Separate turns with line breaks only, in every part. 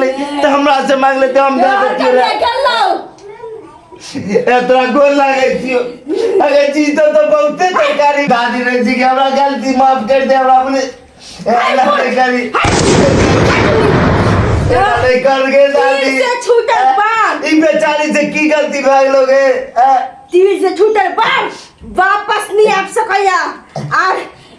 गेलै तऽ हमरा से मांग लेते हम दे देतियै रे। ए तोरा गोर लागै छियो अगर जीतो तऽ बहुते तरकारी दादी रहै छी कि हमरा गलती माफ कर दे हमरा अपने ए, एना नहि करी एना नहि कर गे दादी
तीर से छूटल बाण।
ई बेचारी से की गलती भए गेलो गे ए?
तीर से छूटल बाण वापस नहीं आबि सकैया आर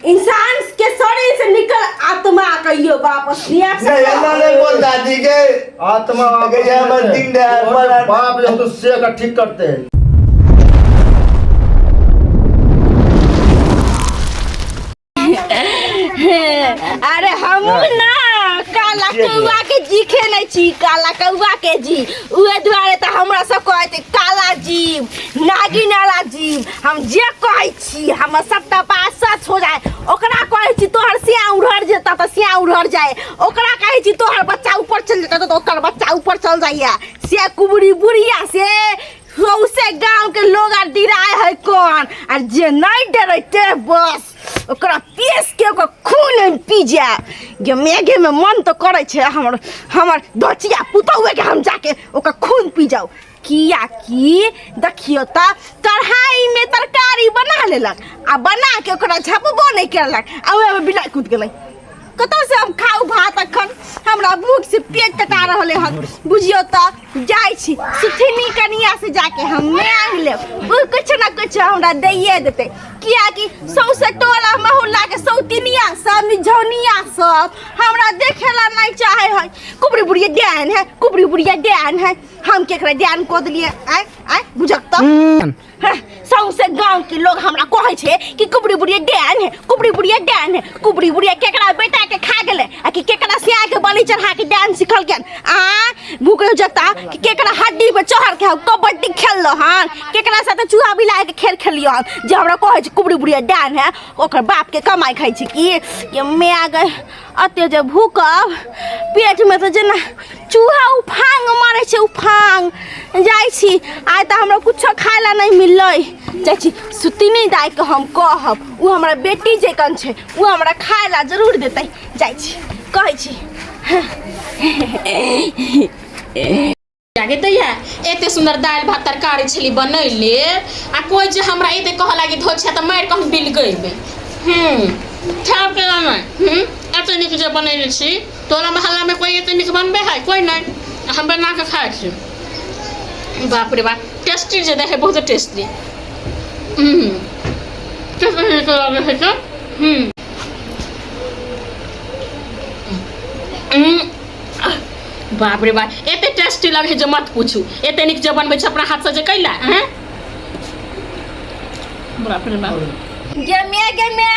इंसान के शरीर से निकल आत्मा कहियो वापस नहीं आबि
नहीं
सकैया
एना नहीं बोल दादी के
आत्मा वापस
अगर ये हमर
नहीं
दिन रहे,
और
बड़ा-
बाप जो तो से का ठीक करते हैं।
अरे हमू ना काला कौआ के जी खेलै छी, काला कौआ के जी। उहे दुआरे तऽ हमरा सब कहै छै काला जीव, नागिन वाला जीव। हम जे कहै छी हमर सबटा बात सच हो जाए। ओकरा कहै छी तोहर सिया उड़हर जेता तऽ सिया उड़हर जाए, ओकरा कहै छी तोहर बच्चा ऊपर चल जेता तऽ ओकर बच्चा ऊपर चल जाइए। से कुबरी बुढ़िया से सौसे गांव के लोग आर डराय है कौन, आर जे नहीं डरते बस ओकरा पीस के ओकर खून हम पी जाए। गे मेघे में मन तो करे छे हमर हमर धोचिया पुतौए के हम जाके ओकर खून पी जाओ। किया कि देखियो त कढ़ाई में तरकारी बना लेलक आ बना के ओकरा झपबो नहीं केलक आ ओहे में बिलाइ कूद गेलै। कतऽ से हम खाउ भात अखन, हमरा भूख से पेट कटा रहले हन। बुझियो त जाइ छी सुथनी कनिया से जाके हम मांग लेब, उ कुछ ना कुछ हमरा दैये देतै। कियाकि सौसे टोला मोहल्ला के सौतिनिया सब मिझौनिया सब हमरा देखेला नहीं चाहे है। कुबरी बुढ़िया डैन है, कुबरी बुढ़िया डैन है, हम केकरा डैन कऽ देलियै? आय आय बुझक त हाँ, सौंसे गांव के लोग हमरा कहै छै कि कुबरी बुढ़िया डैन है, कुबरी बुढ़िया डैन है। कुबरी बुढ़िया केकरा बेटा के खा गेलै आ कि केकरा सिया के बलि चढ़ा के डैन सिखल के आ भूख जता कि केकरा हड्डी पर चढ़ के हम कबड्डी खेललो हन, केकरा साथे चूहा बिलाय के खेल खेलियो हन। जे हमरा कहै छै कुबरी बुढ़िया डैन है, ओकर बाप के कमाई खाइ छै कि के माय गए। अते जे भूकब पेट में तऽ जेना चूहा उफांग मारै छै उफांग। जाइ छी आइ तऽ हमरा कुछो खाय ला नहीं मिललै। जाइ छी सुतिनी दाइके हम कहब, ओ हमरा बेटी जकाँ छै, ओ हमरा खाय ला जरूर देतै। जाइ छी कहै छी।
आगे दैया एते सुंदर दालि भात तरकारी छली बनैले आ कोई जे हमरा एते कह लागी धो छै तऽ मारि कऽ हम बिल गइबे। खायब के नहि। एते नीक जे बनैले छी, टोला मोहल्ला में कोई एते नीक बनबे है? कोई नहीं, हम बना के खाइ छी। बाप रे बाप, टेस्टी जे दै है, बहुत टेस्टी। कते नीक लगै है तऽ। बाप रे बाप, एते टेस्टी लगे जे मत पूछू। एते नीक जे बनबै छै अपना हाथसँ जे कैला हैं। बाप रे बाप।
गे मे गे मे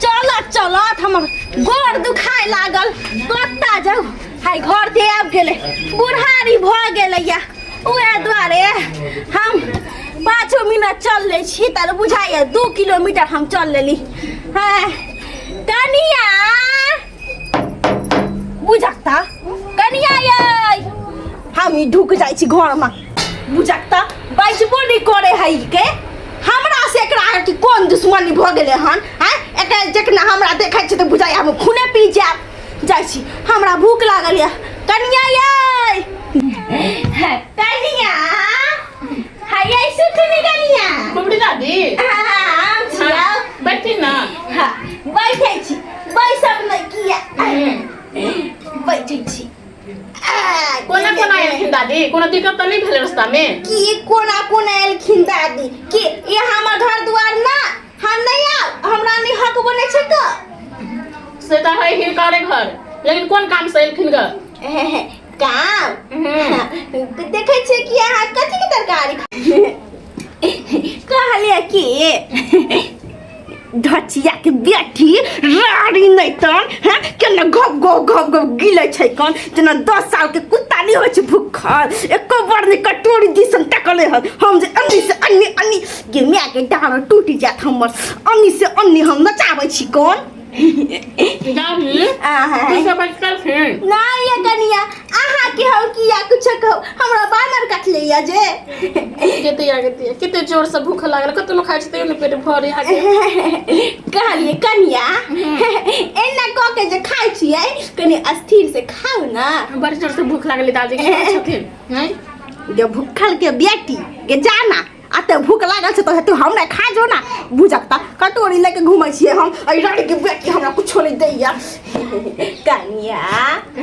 चलत चलत हमर गोर दुखाय लागल। कत्ता जाउ हाय घर दे आबि गेलै, बुढ़ारी भऽ गेलै या उएह दुआरे हम 5 मिनट चल लै छी तऽ बुझाइए 2 किलोमीटर हम चल लेली। हाँ कनिया बुझकता कनिया यै हम ई ढुक जाइ छी घरमे। बुझकता बजबो नहि करे है के हमरा से एकरा कि कोन दुश्मनी भऽ गेलै हन। आँय एकरा जखन हमरा देखै छै तऽ बुझाइए हम खूने पी जायब। जाइ छी हमरा भूख लागल यऽ। कनिया यै कनिया हाय यै सुथनी कनिया।
कुबड़ी दादी।
हाँ, हम छियौ।
बैठी ना।
हाँ, बैठै छी, बैसब नहि किया बैठै छी। आ,
कोना कोना एलखिन दादी? कोनो दिक्कत तऽ नहि भेलै रास्ता में?
की कोना कोना एलखिन दादी? कि ई हमर घर दुआर ना, हम नहीं आब, हमरा नहीं हक बनै छै तऽ।
से तऽ है हिनकरे घर, लेकिन कोन काम से एलखिन ग?
काम? देखै छियै कि अहाँ कथी के तरकारी कहलियै कि ढचिया के बेटी रानी नहीं तन हैं केना घप घप घप घप गिलै छै कन, जेना 10 साल के कुत्ता नहीं होइ छै भूखल, एको बार नहीं कटोरी दिसन तकले हन। हम जे अन्नी से अन्नी अन्नी गे माय के डाँड़ टूटि जायत हमर, अन्नी से अन्नी हम नचाबै छी कौन।
दादी,
आहा।
तू सब बचल छी?
ना ये कनिया, अहाँ के हम किया कुछ कहू, हमरा बानर का कटलैया जे।
कते आ गेतियै, कते जोर से भूख लागल, कतनो खाइ छी तैयो ने पेट भरे आगे।
कहलियै कनिया, एना कऽ के जे खाइ छियै, कनि स्थिर से खाउ ना।
बड़ जोर से भूख लागल, दादी की खाइ छथिन नहीं?
गे भूखल के बेटी गे, जाना आ ते भूख लागल छै तऽ तू हमरा खा जो ना। बुझक तऽ कटोरी लऽ के घूमै छियै हम, एहि रानी के बेटी हमरा कुछो नहि दैया। कनिया,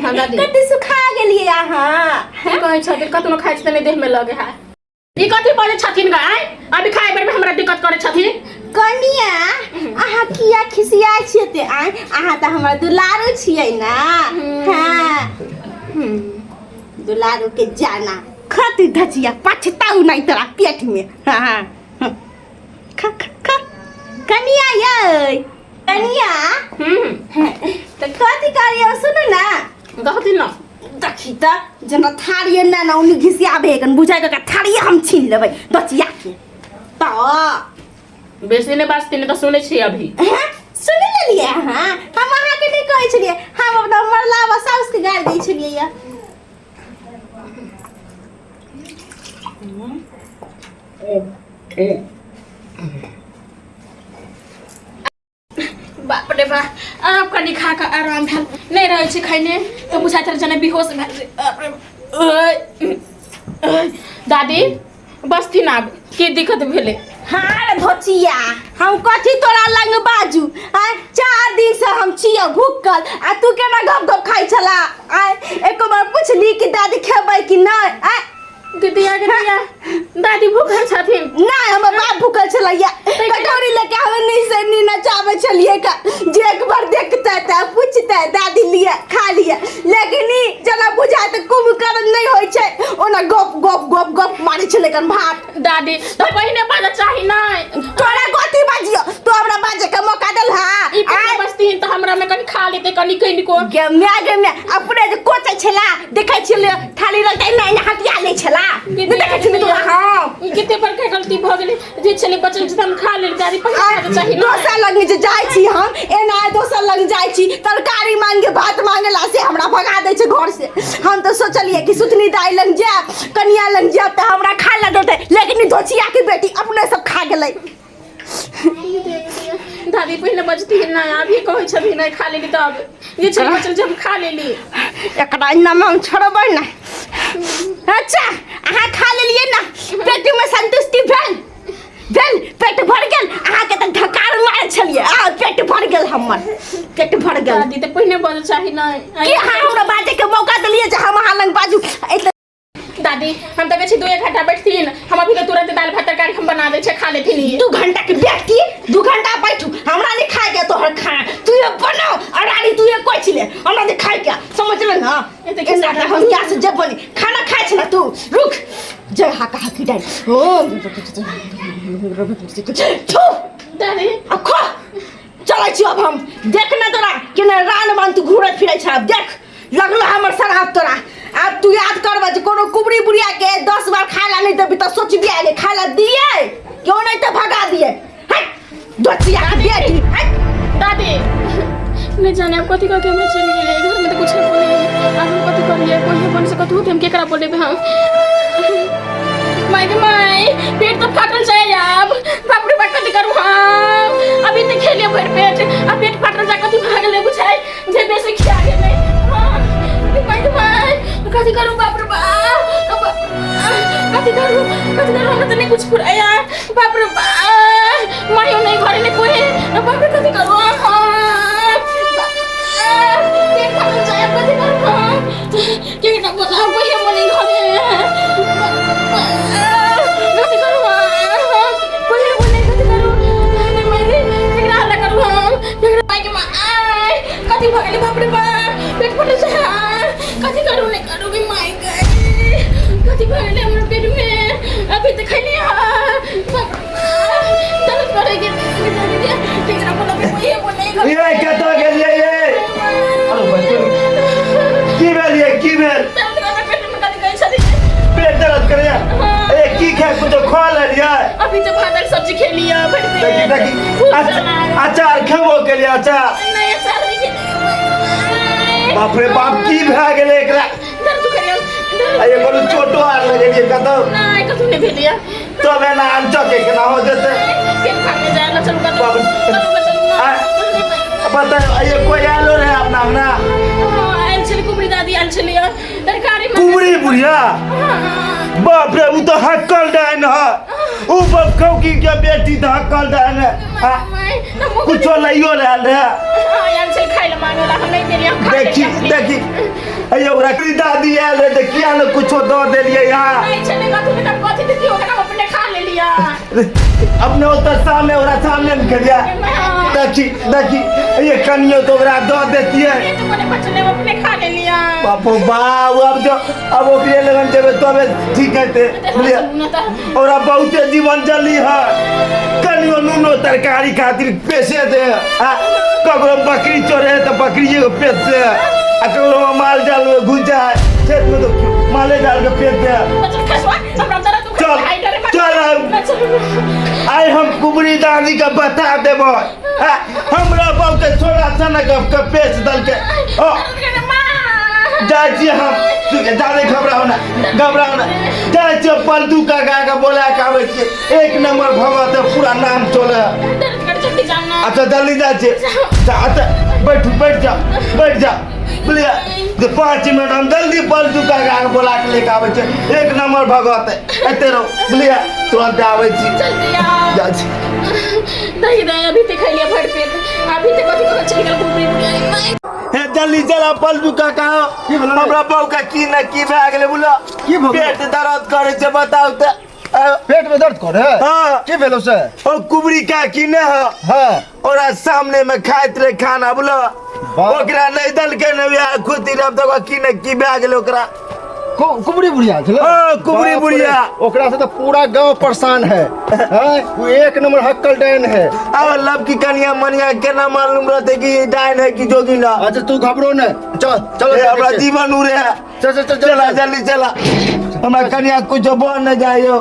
हाँ, दादी।
कते सुखा गेलियै अहाँ।
की कहै छथिन, कतनो खाइ छी तऽ नहि देह में लगे है। ई कथी बजै छथिन गा आँय? अभी खाइ बेर में हमरा दिक्कत करै छथिन।
कनिया, अहाँ किया खिसियाइ छियै ते? आँय, अहाँ तऽ हमर दुलारू छियै ना। हाँ, दुलारू के जाना खत धचिया पछताऊ नहीं तोरा पेट में। हाँ हाँ, खा खा खा। कनिया यै, कनिया। तऽ कथी करियौ, सुनू ना।
कहथिन ना।
देखी तऽ जेना थारी एना ने ओनी घिसियाबे कन, बुझाइ कऽ थारी हम छीन लेबै दचिया के तऽ।
बेसी नहि बाजथिन तऽ सुनै छी अभी।
हैं? सुनि लेलियै अहाँ? हम अहाँके नहि कहै छलियै, हम अपना मरलावा साउसके गारि दै छलियै यऽ।
बाप रे बाप, आब कनि खा कऽ आराम भेल। नहि रहै छै खैने तऽ बुझाइत रहै जेना बेहोश भेल छै। बाप रे बाप। ओय, ओय, दादी बसथिन, आब की दिक्कत भेलै?
हाँ रे धोचिया, हम कथी तोरा लंग बाजू? आय, 4 दिन से हम छियो भूखल आ तू केना गप गप खाइ छला? आय, एको बार पुछली कि दादी खेबै कि नहि? आय।
दीदी आ गेलिया, दादी भूखल छथिन?
नहि, हमर बाप भूखल छलैया। कटोरी लेके हम नहीं से नी नचाबै छलियै का जे एक बार देखते तऽ पूछते, दादी लिए खा लिए। लेकिन ई जेना बुझाय तऽ कुंभकर्ण नहि होइ छै, ओना गप गप गप गप मारै छलै कन भात।
दादी, तऽ पहिने बाजऽ चाही नहि?
तोरा कथी बाजियो? तू हमरा बाजे के मौका देल हा?
ई पहिने बजथिन तऽ हमरा में कनि खा लेते कनि कनिको।
गे my, गे my, अपने जे कोचै छला, देखै छलियै थाली लगतै एना एना हटिया लै छला, नहि देखै छलियै तोरा हम?
ई कते बड़का गलती भऽ गेलै जे छलै बचल छै तऽ हम खा लेली। दादी, पहिने बाजऽ चाही ने।
दोसर लग जे जाइ छी हम, एना दोसर लग जाइ छी तरकारी मांगे, भात मांगे ला, से हमरा भगा दै छै घर से। हम तऽ सोचलियै कि सुथनी दाई लग जायब, कनिया लग जायब तऽ हमरा खाय ला देतै, लेकिन ई धोचिया के बेटी अपने सब खा गेलै।
दादी, पहिने बजती नहि, अभी कहै छथिन नहि खा लेली, तब जे छलै बचल छै हम खा लेली।
एकरा एना में हम छोड़बै ना। अच्छा, अहाँ खा लेलियै ना, पेट में संतुष्टि भेल? भेल? पेट भर गेल अहाँके? तऽ ढकार मारै छलियै आ पेट भर गेल, हमर पेट भर गेल।
दादी, तऽ पहिने बजऽ चाही नहि?
की अहाँ हमरा बाजे के मौका देलियै जे हम अहाँ लग बाजू? एतऽ
दादी, हम तऽ कहै छी 2 घंटा बैठथिन, हम अभी तऽ तुरंत दालि भात तरकारी हम बना दै छियै, खा लेथिन ई।
2 घंटा के व्यक्ति 2 घंटा बैठू, हमरा नहीं खाए के तोहर खाना। तू ये बनाओ और रानी तू ये कोई ले, हमरा नहीं खाए के, समझ ले ना?
ए देखी।
एना के हम यहाँ से जब बनी खाना खाए छे ना, तू रुक जय हाका हाकी डाल ओ थू।
दादी।
अब खो, चलै छी अब हम। देख ना तोरा केना रान मान तू घूरे फिरै छ। अब देख लगलो हमर शराब तोरा। आब तू याद करबा जे कोनो कुबरी बुढ़िया के 10 बार खाय ला नहीं देबी तऽ सोचबी आगे खाय ला दिए क्यों नहीं तऽ भगा दिए। हट दोचिया के बेटी, हट।
दादी, नहीं जाने अब कथी कह के हमरा चलि गेलै। घर में तऽ कुछ नहीं बोले, आब हम कथी करिए? कोई बन से कथी होते, हम केकरा बोलेबै हम? माय गे माय, पेट तो फाटल जाए आब। बाप रे बाप, कथी करू हम? अभी तऽ खेलिए भरि पेट आ पेट फाटल जाए। कथी भऽ गेलै? बुझाइ जे बेसी खिया गेलै। हाँ, माय गे माय, कथी करू? बाप रे बाप, कथी करू, कथी करू? हमरा तऽ नहीं कुछ फुराया। बाप रे बाप, मायो नहीं घरे नहीं कोई। बाप रे, कथी करू? हाँ, पेट फाटल जाए, कथी करू हम? केकरा बोला? कोई बोले घरे। कथी करू? कोई बोले, कथी करू? अरे माय रे, केकरा हल्ला करू हम? केकरा? माय के माय, कथी भऽ गेलै? बाप रे बाप, पेट फाटल जाए, कथी करू नहीं करू भी? माय गए, कथी भऽ गेलै हमरा पेट में? अभी तऽ खैलियै बाप रे बाप, दर्द करे के। केकरा बोला? कोई बोले घरे।
ये कतऽ गेलियै ये? अरे बच्चो, की भेल ये, की भेल?
दर्द करे पेट में, कथी कहै छथिन?
पेट दर्द करैया? ए, की खाय, कुछो खा लेलियै?
अभी तो भात दाल सब्जी खेलियै भरि पेट।
देखी देखी।
खूब
अच्छा, अचार खेबो केलियै अचार?
नहीं, अचार नहीं खेलियै।
बाप रे बाप, की भए गेलै एकरा?
दर्द करे, दर्द।
आ ये कोनो चोटो आर लगलै? गेलियै कतौ?
नहीं कतौ नहीं भेलिया।
तब एना अनचके केना हो जेतै?
पेट फाटने जाए ला, चलू कतौ।
बाप रे।
कतौ ना चलू ना।
बताओ, ये कोई आलो रहे अपना अंगना?
हाँ, आयल छली कुबरी दादी, आयल छली तरकारी में।
कुबरी बुढ़िया?
हाँ।
बाप रे, उ तो हक्कल डाइन है। उ बपखौ की के बेटी तो हक्कल डाइन है। हाँ, कुछो लइयो रहल रहे?
हाँ, आयल छली खाइ ला मांगे ला, हम नहीं देलियै, हम खा
देखी
लेलियै अपने।
देखी, अयो ओकरा कुबरी दादी आयल रहे तऽ किया ने कुछो दऽ देलियै यहाँ?
नहीं छलै कथू ने, तब कथी देतियै ओकरा? हम अपने खा लेलियै।
अपने ओतऽ सामने ओकरा सामने ने खेलियै?
हाँ।
देखी देखी, ये कनियो तो ओकरा दऽ देतियै।
ये तो मने बचले, हम अपने खा लेलियै।
बापो बाप, अब जो अब ओकरे लगन जेबै तबे ठीक हेतै, बुझलियै? ओकरा बहुते जीवन जली है। कनियो नूनो तरकारी खातिर पेशे दे आ ककरो बकरी चोरे है तऽ बकरिए के पेश दे, आ ककरो माल जाल में घुस जाए खेत में तो माले जाल के पेश दे। चल चल, आइ हम कुबरी दादी के बता देबै। आ, हमरा बहुते सोना सना के पेश दलके। ओ जाइ छियै हम, जादे घबराउ ना, घबराउ ना। जाइ छियै पलटू काका के बोला के आबै छियै। एक नंबर भगत है, पूरा नाम चले है। अच्छा, जल्दी जाइ छियै। अच्छा, बैठू, बैठ जाओ, बैठ जाओ, बुझलियै? जे 5 मिनट, हम जल्दी पलटू काका के बोला के लेके आबै छियै। एक नंबर भगत है। एते रहो, बुझलियै? तुरंत आबै छी, जाइ छी।
दही दही अभी ते खैलिए भर पेट, अभी ते कथी कथी चलि गेल कुबरी बुढ़िया।
हे, जल्दी चला पलटू काका।
की भेलै?
हमरा बहू के की न की भए गेलै, बोलो।
की भऽ गेलै?
पेट दर्द करै छै, बताउ तऽ।
पेट में दर्द करे?
हाँ।
की भेलो से?
ओ कुबरी का की ने है। ओकरा सामने में खाइत रहे खाना, बोलो।
बाप।
ओकरा नहीं दलके ने बियाह खुद रब तो की ने की भए गेलै ओकरा।
कुबरी बुढ़िया छलै?
हाँ, कुबरी
बाप रे,
बुढ़िया।
ओकरा से तो पूरा गांव परेशान है, हैं? वो एक नंबर हक्कल डैन है।
अब लब की कनिया मनिया केना मालूम रहते कि ये डायन है कि जोगिन है?
अच्छा, तू घबरो ने, चल चल।
ए, हमरा जीवन उड़े है।
चल चल चल।
चला, जल्दी चला, हमरा कनिया कुछ बोल न जाइयो।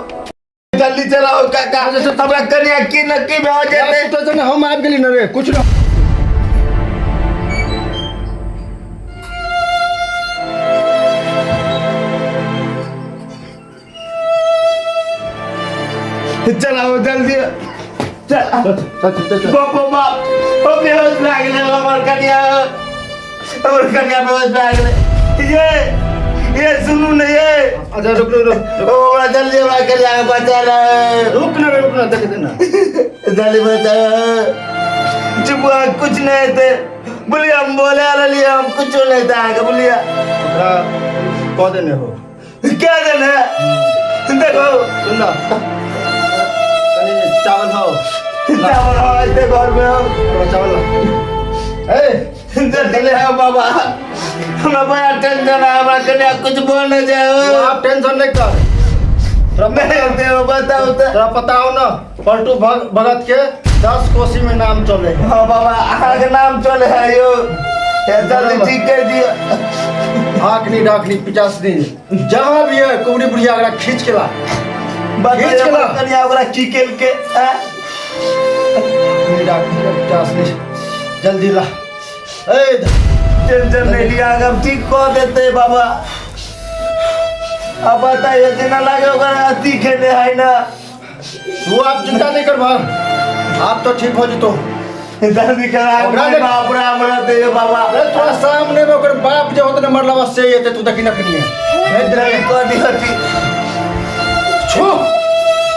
जल्दी चलाओ काका, हमरा कनिया की न की भऽ जेतै।
तो जने हम आबि गेली न रे, कुछ न।
चलाओ जल्दी, चल।
चल चल चल चल।
बाप बाप, ओ बेहोश भए गेलै हमर कनिया, हमर कनिया बेहोश भए गेलै। ये सुनू ने ये।
अच्छा, रुक रुक रुक।
ओ हमरा जल्दी हमरा कनिया के बचा ले।
रुक ना रे, रुक ना, देख दे ना।
जल्दी बचा। चुप, कुछ नहीं थे, बोलिए। हम बोले रहिए, हम कुछ नहीं था आगे, बोलिए।
ओकरा कह देने हो।
क्या देने है? देखो।
सुन ना, कनी चावल हो?
चावल हो, ऐसे घर में हो।
थोड़ा चावल ला। ए।
जल्दी ले आओ बाबा, हमरा बड़ा टेंशन है, हमरा कन्या कुछ बोल नहीं जाए।
तू आप टेंशन नहीं कर। तोरा
नहीं देव, बताओ तो।
तोरा पता हो ना, पलटू भगत के 10 कोसी में नाम चले है।
हाँ बाबा, अहाँ के नाम चले है यो। ये जल्दी ठीक कर दियो।
हाकनी डाकनी पिचासनी जहाँ भी है, कुबड़ी बुढ़िया, ओकरा खींच के ला।
बताइए।
खींच के ला।
कन्या ओकरा की केलके, हैं?
हाकनी डाकनी पिचासनी, जल्दी ला। ए।
टेंशन नहीं लिया, हम ठीक कऽ देते बाबा। अब बताइए, जेना लागे ओकरा अथी खेने है ना।
तू आप चिंता नहीं कर भाग, आप तो ठीक हो जतो।
जल्दी करा।
ओकरा
बाप रे, हमरा दे बाबा।
अरे, तोरा सामने में ओकर बाप जे होत ने मरलवा से एते तू देखी नखनी है।
जल्दी कऽ दियौ ठीक।
छू,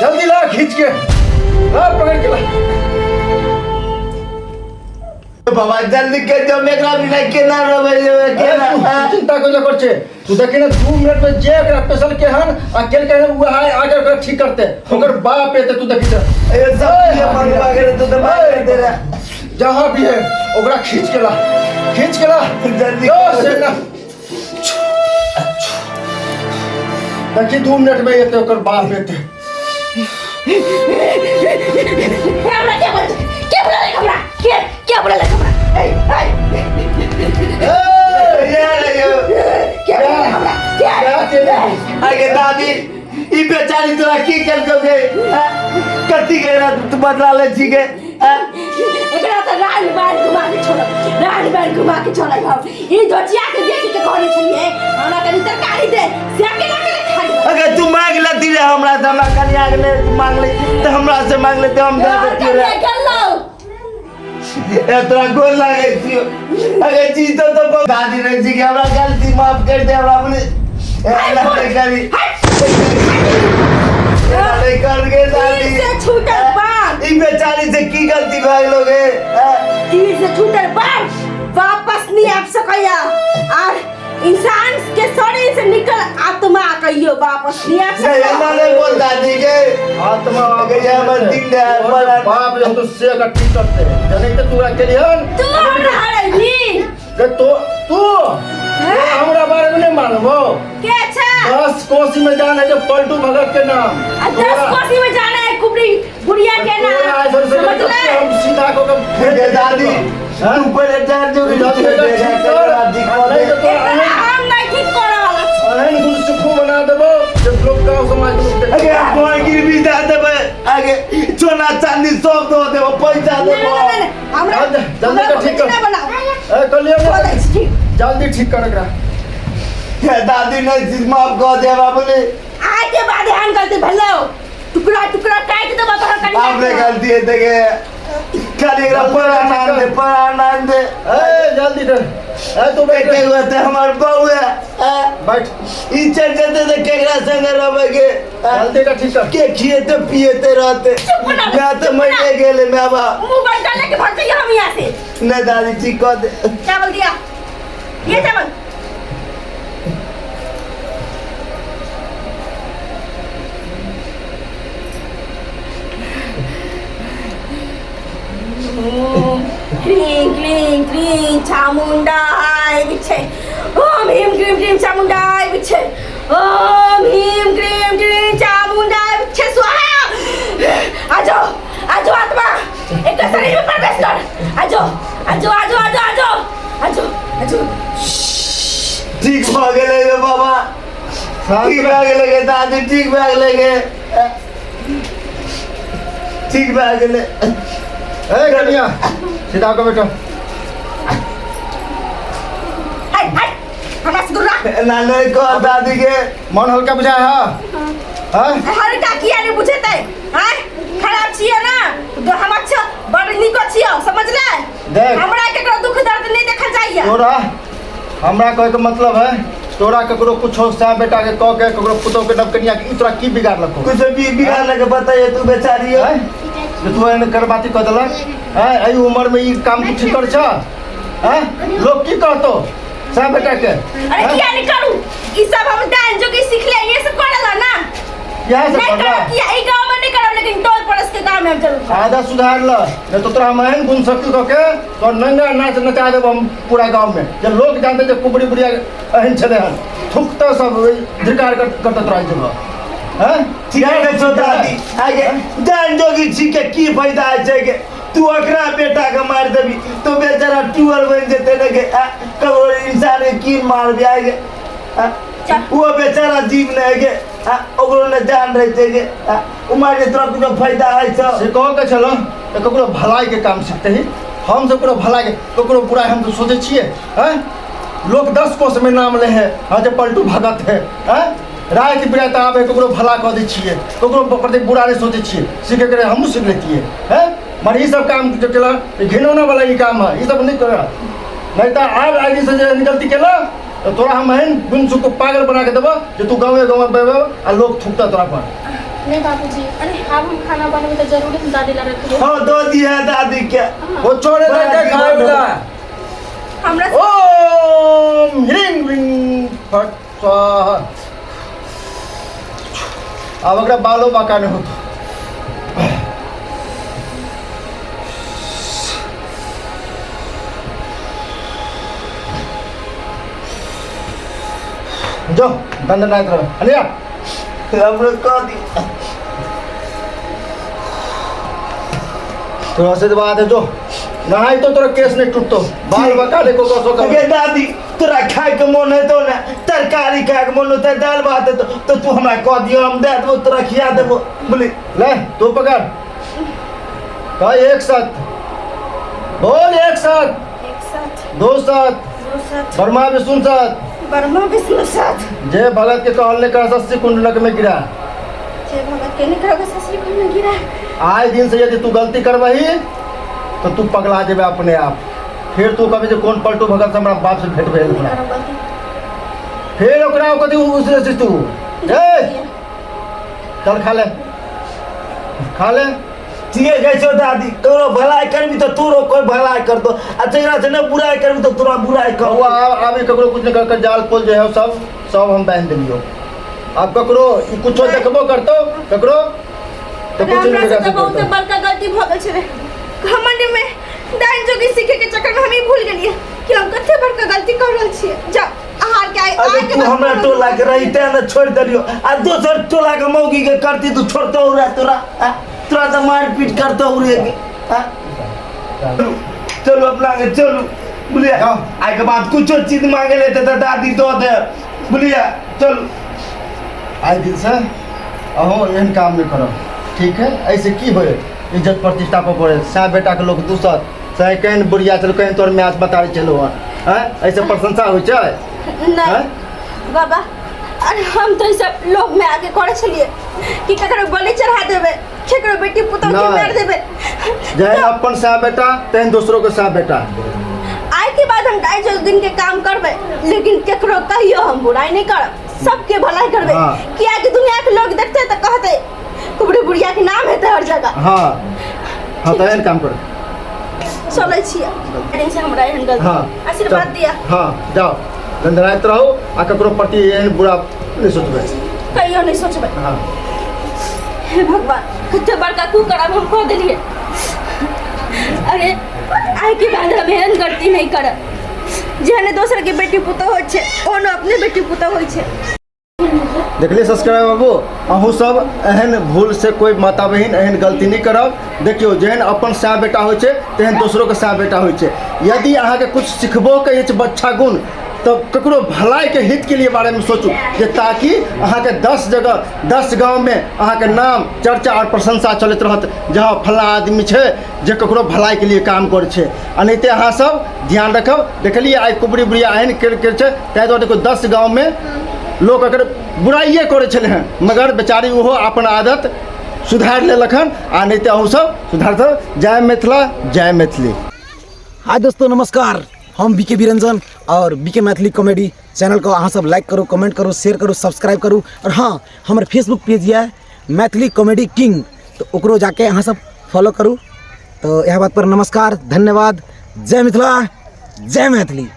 जल्दी ला, खींच के ला, पकड़ के ला।
बाबा, जल्दी के जो मेकरा बिना केना रहबै जेबै केना?
अरे, तू
हैं?
चिंता कोई कर छे, तू देखी ना, 2 मिनट में जे ओकरा पेशल के हन आ केल के हन, उहा आगे ओकरा ठीक करते, ओकर बाप एते, तू देखी त।
ये सब ये मरवा के तू तो मार दे रहा।
जहाँ भी है, ओकरा खींच के ला, खींच के ला।
जल्दी।
जो से ना देखी, 2 मिनट में एते ओकर बाप एते।
हमरा के बोल, के बोला हमरा, के बोला हमरा? ए ए।
ये रे यो।
के बोला हमरा, के?
क्या केले?
आगे दादी, ई बेचारी तोरा की केलकौ गे, हैं? कथी के तू बदला ले छी गे, हैं?
एकरा तऽ रान बान घुमा के छोड़ब, रान बान घुमा के छोड़ब हम। ई धोचिया के देख के कहने छलिए हमरा कनी तरकारी दे, से केना केना खा लेबै?
अगर तू मार से हमरा कनिया के नहीं मांगले तो हमरा से मांगले तो हम दे देतियो रे। ए तोरा गोर लागै छियो अगे जी तो तो दादी रे जी के हमरा गलती माफ कर दे हमरा बोले ए अल्लाह नहीं करी ए नहीं कर गे दादी।
तीर से छूटल बाण।
ई बेचारी से की गलती भए गेलो गे?
तीर से छूटल बाण वापस नहीं आबि सकैया आर इंसान के शरीर से निकल आत्मा कहियो वापस नहीं आबि
नहीं
सकैया।
एना नहीं बोल दादी के।
आत्मा
अगे ये हमर दिन दे बड़ा
बाप जे तो से का ठीक करते जने के तू के लिहन
तू हमरा हरैली
के तो तू हमरा बारे में नहीं मालूम हो
के अच्छा।
10 कोसी में जाने जो पलटू भगत के नाम।
आ 10 कोसी में जाना है कुबड़ी बुढ़िया के नाम, समझ ले।
हम सीधा को
के दादी तू पहले डर जो
जल्दी ठीक कर। नहीं तो तोरा
हम नहीं ठीक करे वाला छी।
एहन गुण सुखू बना देबो जे लोग गांव समाज के लोग देखते।
अगे मोहगिर भी दे देबै, आगे सोना चांदी सब दो देबो, पैसा
नहीं,
देबो।
नहीं, नहीं, हमरा
जल्दी जल्दी
हमरा
ठीक कर।
नहीं बनाओ।
ए कलियो
बोलै छी ठीक।
जल्दी ठीक कर एकरा।
हे दादी नहीं चीज माफ कर दे बाबूली।
आज के बाद एहन गलती भेलो टुकड़ा टुकड़ा काटि देबो तोहर कनिया।
आपने गलती है देखे खाली एकरा परा नाम दे, परा नाम दे।
ए जल्दी कर। ए तू बैठ।
एके गो ते हमर बहू है।
बैठ।
ई चल जेते ते केकरा संगे रहबै के?
जल्दी का ठीक कर।
के खिएते पिएते रहते।
चुप ना,
मैं तो मरे गेले मैं बाप।
मुंह बंद कर लेके भाग जाइए हम यहाँ से।
नहीं दादी ठीक कर दे।
चावल दिया ये चावल। क्रीं क्रीं क्रीं चामुंडा आय विच्छे। ओम ह्रीं क्रीं क्रीं चामुंडा आय विच्छे। ओम ह्रीं क्रीं क्रीं चामुंडा आय विच्छे स्वाहा। आजो आजो आत्मा एक शरीर में प्रवेश कर। आजो आजो आजो आजो आजो आजो आजो।
ठीक भ गेलै रे बाबा, ठीक भ गेलै गे दादी, ठीक भ गेलै गे, ठीक भ गेलै।
ए कनिया सीधा को बैठो।
हट हट हमरा से दूर रह।
ना नहीं कह दादी के।
मन हल्का बुझाए। हां हां
हल्का किया नहीं बुझेतै? हां खराब छियै ना तो हम अच्छा बड़ नीक छियै, समझ ले।
देख
हमरा केकरो दुख दर्द नहीं देखल जाइए।
तोरा हमरा कहे के मतलब है तोरा ककरो कुछो सा बेटा के कह के ककरो पुतोह के नवकनिया के ई तोरा की बिगाड़लको?
कुछ भी बिगाड़लक बताइए तू बेचारी
है जे तू एहन करबाती कह देलक हैं? एहि उम्र में ई काम कुछ कर छ हैं? लोग की कहतो सा बेटा के?
अरे किया नहीं करू ई सब हम दान जो कि सीख ले ये सब करला ना।
यह सब
नहीं
करला
करब किया ई गांव में नहीं करब लेकिन टोल पड़ोस के गांव में हम जरूर करब।
आधा सुधार ल नहीं तो तोरा हम एहन गुण शक्ति कह के तो नंगा नाच नचा देब हम पूरा गांव में। जे लोग जानते जे कुबड़ी बुढ़िया एहन छलै हन थुकता सब धिकार करते तोरा ई जगह हैं?
ठीक है छौ दादी आगे जान जोगी छी के की फायदा है छै के तू ओकरा बेटा के मार देबी तो बेचारा टूअर बन जेतै ने के ककरो इंसान के की मारबी आगे वो बेचारा जीव नहीं के ओकरो ने जान रहे छै के ओ मार के तोरा कुछो फायदा है छौ?
से कह के छलो तो ककरो भलाई के काम सीखते ही हम सब ककरो भलाई के ककरो बुराई हम तो सोचे छियै हैं? लोग 10 कोस में नाम ले है हाँ जे पलटू भगत है हैं? राय के बिरात आबे ककरो भला कह दै छियै ककरो प्रति बुरा नहीं सोचे छियै सीखे के हमहूँ सीख लेतियै हैं? मगर ई सब काम जो केला घिनौना वाला ई काम है ई सब नहीं करा नहीं तो आब आगे से जे गलती केला तो तोरा हम एहन गुनसु को पागल बना के देबो जे तू गाँवे गाँवे बेबो आ लोग थूकता तोरा पर।
नहीं बाबूजी अरे अब हम खाना बनबे तो जरूरी हम दादी ला रखबो।
हाँ दो दिया दादी के
वो छोड़े दे के खाए वाला।
हमरा
ओम ह्रीं ह्रीं फट स्वाहा। अब ओकरा बालो बाका नहीं होतो। जो दंड रहो अरे
हमरो कह दी
तोरा से बात है जो नहाई तो तोरा केस नहीं टूटतो बाल बका ले को कसो कर।
अगे दादी तोरा खाए के मन हेतौ ने तरकारी खाए के मन होतै दाल भात हेतौ तो तू हमरा कह दियो हम दे देबो तोरा खिया देबो। बोली
ले तू पकड़ कह एक साथ बोल एक साथ
एक साथ
दो साथ
दो साथ
ब्रह्मा विष्णु साथ
ब्रह्मा विष्णु साथ
जे भगत के कहल ने कर 80 कुंडलक में गिरा।
जय भगत के निकल के ससुरी घर में गिरा।
आए दिन से यदि तू गलती करबही तो तू पगला जेबे अपने आप। फिर तू कहबी जे कोन पलटू भगत से हमरा बाप से भेंट भेल हमरा।
करब गलती।
फिर ओकरा कथी उस तू ए चल खा ले, खा ले।
ठीके कहै छौ दादी, ककरो भलाई करबी तऽ तोरो कोइ भलाई करतौ, आ जकरा से नहि बुराइ करबी तऽ तोरा बुराइ करतौ।
बौआ आब ककरो कुछ नहि कर, जाल पोल जे है सब सब हम बान्हि देलियौ। आब ककरो ई कुछो देखबो करतौ ककरो तऽ कुछ
हमरा
नहि
से
ककरा
तऽ बहुत
करतौ।
बड़का गलती भऽ गेल छलै। घमंड में डाइन जोगी सीखे के चक्कर में हम ई भूल गेलियै कि हम कते बड़का गलती कर रहल छियै। जा अहाँ के आइ
अरे
आइ के
तू
बाद
हमरा
कोनो
टोला के रही तें ने छोड़ि देलियौ, आ दोसर टोला के मौगी के करती तू छोड़तौ रे तोरा? आ? तोरा तऽ मारि पीट करतौ रे। आ? चलू अपना के चलू, बुझलियै?
जाओ।
आइ के बाद कुछो चीज मांगे लेते तऽ दादी दऽ दे, बुझलियै? चलू।
आइ दिन से अहूँ एहन काम नहि करब, ठीक है? ऐसे की होय, इज्जत प्रतिष्ठा पर पड़े, सएह बेटाके लोक दूसत, सएह केहन बुढ़िया छल, केहन तोहर मैच बताबै छलौ हँ, आँय? ऐसे प्रशंसा होइ छै?
नहि
आँय?
बाबा, अरे हम तऽ ई सब लोभ में आके करै छलियै कि ककरो बलि चढ़ा देबै, ककरो बेटी पुतोह के
नहि।
मारि देबै।
जेहन अपन सएह बेटा तेहन दोसरोके सएह बेटा।
आइ के बाद हम आइ जो दिन के काम करबै, लेकिन केकरो कहियो हम बुराई नहीं करब, सबके भलाई करबै।
हाँ।
किया कि दुनिया के लोग देखते तऽ कहते कुबड़ी बुढ़िया के नाम हेतै हर जगह।
हाँ हाँ, तऽ एहन काम कर।
चलै छियै एहन से हमरा एहन गलती।
हाँ,
आशीर्वाद
चल।
दिया।
हाँ जाओ, दंदराइत रहू आ ककरो प्रति एहन बुरा नहि सोचबै,
कहियो नहीं सोचबै।
हाँ।
हे भगवान, कते बड़का कुकर्म हम कऽ देलियै। अरे आइ के बाद हम एहन गलती नहीं करब। जेहन दोसर के बेटी पुतोह होइ छै ओहन अपने बेटी पुतोह होइ छै।
देखलिए सब्सक्राइबर बाबू, अहूँ सब एहन भूल से कोई माता बहिन एहन गलती नहीं करब। देखियौ जेहन अपन सएह बेटा होइ छै तेहन दोसरोके सएह बेटा होइ छै। यदि अहाँके कुछ सिखबो के अछि अच्छा गुण तऽ ककरो भलाइके हितके लिए बारेमे सोचू, जे ताकि अहाँके 10 जगह 10 गाँवमे अहाँके नाम चर्चा आओर प्रशंसा चलैत रहत, जहाँ फल्लाँ आदमी छै जे ककरो भलाइके लिए काम करै छै। एनाहिते अहाँ सब ध्यान रखब। देखलिए आइ कुबरी बुढ़िया एहन केर केर छै, ताहि दुआरे देखियौ 10 गाँवमे लोक एकर बुराइए करै छलै हँ, मगर बेचारी ओहो अपन आदत सुधारि लेलक हन। आ नहि तऽ अहूँ सब सुधार। जय मिथिला, जय मैथिली।
हाय दोस्तों नमस्कार, हम बीके बिरंजन और बीके मैथिली कॉमेडी चैनल को अहाँ सब लाइक करू, कमेंट करू, शेयर करू, सब्सक्राइब करू। और हाँ, हमर फेसबुक पेज यऽ मैथिली कॉमेडी किंग, तो ओकरो जाके अहाँ सब फॉलो करू। तो यह बात पर नमस्कार, धन्यवाद, जय मिथिला, जय मैथिली।